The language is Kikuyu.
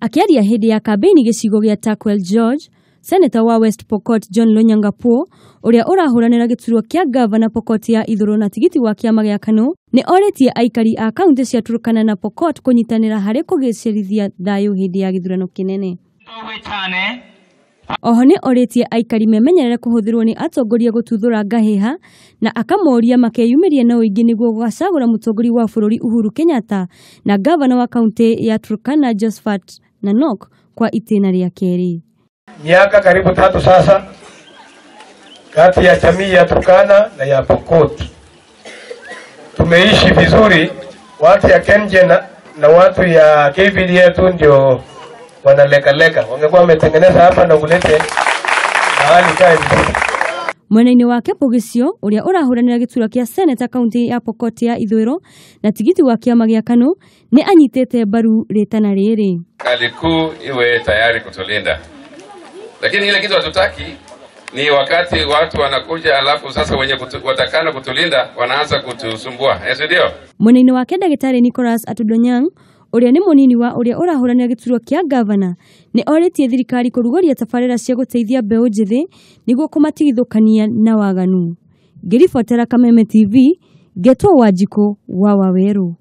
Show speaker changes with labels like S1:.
S1: Akĩaria hĩndĩ ya kambĩini gĩcigo gĩa Turkwel George, Seneta wa West Pokot John Lonyangapuo ũrĩa ũrahũranĩra gĩturwa kĩa ngavana Pokot ya ithũĩro na tigiti wa kĩama gĩa KANU nĩ orĩtie aikari a kaunti cia Turkana na Pokot kũnyitanĩra harĩ kũgacĩrithia thayũ hĩndĩ ya gĩthurano kĩnene. Oho nĩ orĩtie aikari memenyerere kũhũthĩrwo nĩ atongoria gũtuthũra ngahĩha na akamoria makeyumĩria na ũingĩ nĩguo gũgacagũra mũtongoria wa bũrũri Uhuru Kenyatta na ngavana wa kaunti ya Turkana Josphat Nanok kwa itĩna rĩa kerĩ.
S2: Miaka karibu 3 sasa kati ya jamii ya Turkana na ya Pokot tumeishi vizuri. Watu ya Kenje na watu ya KPDA tu ndio wanalekaleka. Wangekuwa wametengeneza hapa na kulete mahali kae vizuri.
S1: Mwena-inĩ wake Pogĩcio ũrĩa ũrahũranĩra gĩturwa kĩa seneta kaunti ya Pokot ya ithũĩro na tigiti wa kĩama gĩa KANU nĩ anyitĩte mbaru rĩtana rĩrĩ.
S3: Serikali kuu iwe tayari kutulinda, lakini ile kitu hatutaki ni wakati watu wanakuja alafu sasa wenye watakana kutulinda wanaanza kutusumbua, si ndio?
S1: Mwena-inĩ wake ndagĩtarĩ Nicholas Atudonyang ũrĩa nĩ mũnini wa ũrĩa ũrahũranĩra gĩturwa kĩa ngavana nĩ orĩtie thirikari kũrugũria tabarĩra cia gũteithia mbeũ njĩthĩ nĩguo kũmatigithũkania na waganu. Ngĩribotera Kameme TV, ngetwo Wanjikũ wa Wawerũ.